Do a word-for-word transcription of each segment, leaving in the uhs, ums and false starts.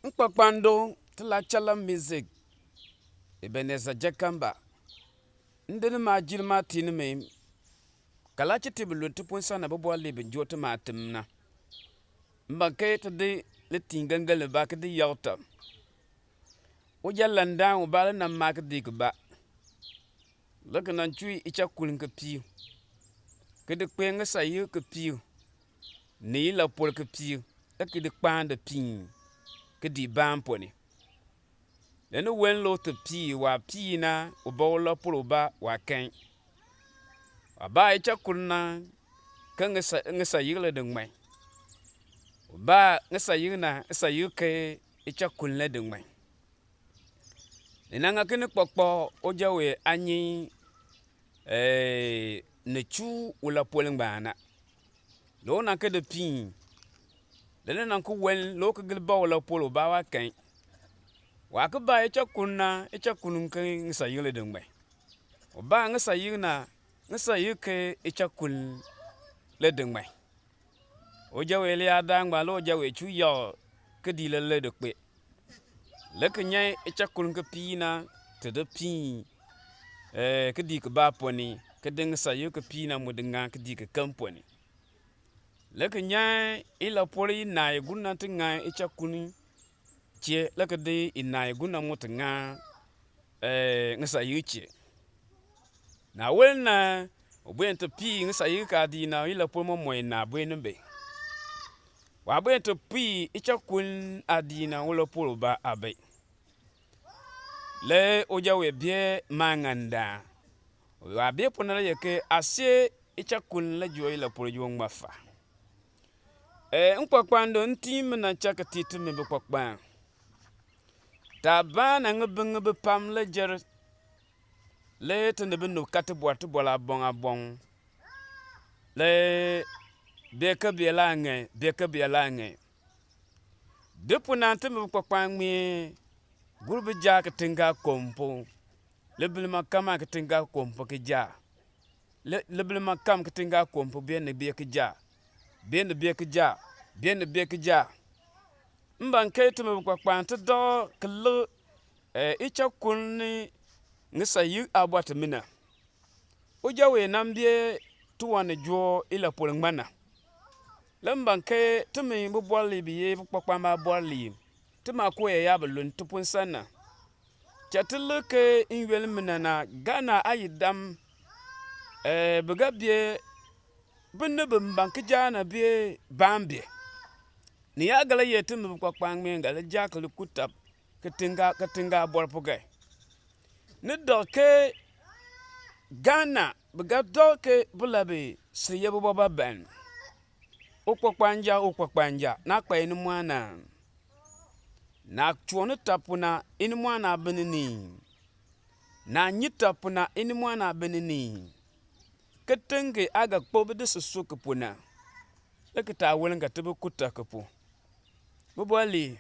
Nkpakpando, Tilachalam Music, Ebenezer Jakamba. M di ni maajiln maa tii nimi, kalachitiib bi luln tipun san ni bibɔrlii bi joo ti maatim na. M ban ke ti di litiin geŋgel nibaa ki di yakr tɔb. Uja landaan ubaa le nan maa kidiik kibaa, le ki nan chuu ichakuln kipiik, ki di kpee ŋisayik kipiik, ni ilapol kipiik, le ki di kpaan di piin kidiik baan ponn ni. Le ni woln le u ti piin, waah piin na, u bi ulapol ubaa waa kan. Waa baa ichakuln na ke ŋisa-, ŋisayik le di ŋman. U baa ŋisayik na, ŋisayik ke ichakuln le di ŋman. Ni nan ŋa kinikpakpak uja wee aanyun, ee, ni chuu ulapol ngbaan na. Le u nan ki di piin. Le ni nan ki woln, le u ki gir baa ulapol ubaa waa kan. Waah ki baa ichakuln na, ichakuln ke ŋisayik le di ŋman. U baa ŋisayik na, ŋisayik ke ichakuln le di ŋman. Uja wee leyaadaal ngbaan le uja wee chuu yakr kidiik leeler di kpee, le ki nyan ichakuln kipiik na ti di piin, ee, kidiik kibaa ponn ni, ki di ŋisayik kipiik na mu di ŋa kidiik kiken ponn ni. Le ki nyan ilapol inaa i gur na ti ŋa ichakuln chee, le ki di inaa i gur na mu ti ŋa, ee, ŋisayik chee. Naah woln na, u buen ti piin ŋisayik aadiik na, ilapol mɔmɔk inaa buen ni bi. Waah buen ti piin ichakuln aadiik na, ulapol ubaa aa bi. Le uja wee bee maaŋandaan. Waah bee pu na le ye ke aa see ichakuln le joo ilapol joo ŋmaafa. Ee, nkpakpando, m tii mi nan cha ki tii timi bikpakpaln. Taabaan na ŋibi ŋibi pam le jer, le ti ni binib ka tibɔr tibɔr aaboŋ aaboŋ, le bee ke bee laa ŋan, bee ke bee laa ŋan. Di pu na timi bikpakpaln ŋmeen gur bijaa kitiŋ kaa kom pu, libilmakam aa kitiŋ kaa kom pu ki jaa. Le, libilmakam kitiŋ kaa kom pu, beenin bee ki jaa, beenin bee ki jaa, beenin bee ki jaa. M ban ke timi bikpakpaln ti dɔ ki lik, ee, ichakuln ni ŋisayik aabɔr timina. Uja wee nan bee tiwan ni joo ilapol ŋman na. Le m ban ke timi bibɔrlii bi ye bikpakpaln baabɔrlii, timi aakoyaayaa bi luln tipun san na, cha ti lik ke n-yoonn mi na, Ghana aayidam, ee, bi ga bee binib bi ban kijaak na, bee baan bee. Ni yaa ga li ye timi bikpakpaln ŋmeen, ga li jaa ki li ku tap kitiŋ kaa, kitiŋ kaa bɔr pu kan, ni dak ke Ghana bi ga dak ke bi la bi sil ye bibɔbabeln. Ukpakpanja, ukpakpanja, naa kpa inimɔɔn aa? Naah chuun ni tap pu na, inimɔɔn aa bi ni ni ii? Naah nyi tap pu na, inimɔɔn aa bi ni ni ii? Kitiŋ ki aa ga kpo bidisisuk ki pu na, le ki taa woln ka ti bi ku tak ki pu. Bibɔrlii,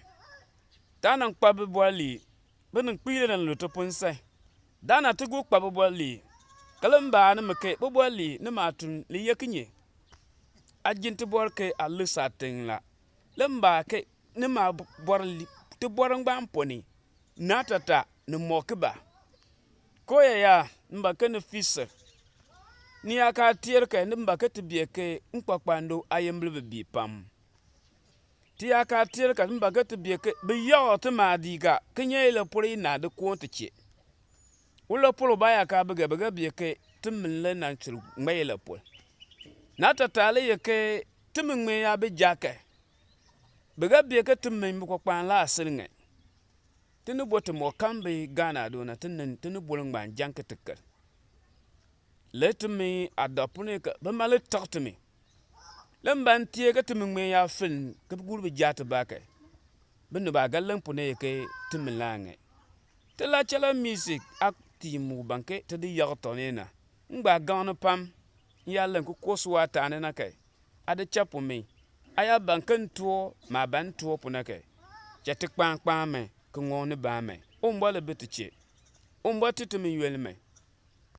taa nan kpa bibɔrlii. Bininkpiib le nan lul tipun san. Daana ti guu kpa bibɔrlii. Ki li baa nimi ke bibɔrlii, nimi aatuln li ye kinye? Aa jin tibɔr ke aa lik saatiŋ la. Le m baa ke nimi aabɔrlii, tibɔr ngbaan ponn ni, naatataa ni mɔk kiba? Koyaayaa, m ban ke ni fii sil. Ni yaa kaa teer kan, m ban ke ti bee ke nkpakpando aayimbil bi bii pam. Ti yaa kaa teer kan, m ban ke ti bee ke bi yakr timi aadiik a, ki nyan ilapol inaa di koon ti chee. Ulapol ubaa yaa kaa bi kan, bi ga bee ke timi le nan sil ŋmar ilapol. Naatataa le ye ke timi ŋmeen yaa bi jaa kan, bi ga bee ke timi bikpakpaln le aa sil ŋan. Tinibol timɔk kan bi Ghana aadoon na, ti ni tinibol ngbaan jan ki ti kal. Le timi aah dak pu na ke bima le tak timi. Le m ban m teer ke timi ŋmeen yaa finn ki bi gur bijaa tibaa kan, binib aah ga len pu na ye ke timi le aa ŋan. Ti la chalam music aatiib mu ban ke ti di yakr tɔb ni na. M gbaa gaŋni pam. M yaa len ki koo si waataan ni na kan, aa di cha pu mi. Aa yaa ban ke m toor maah ban m toor pu na kan, cha ti kpaan kpaan man, ki ŋɔŋ nibaa man. Uwumbɔr li bi ti chee. Uwumbɔr ti timi n-yoonn man.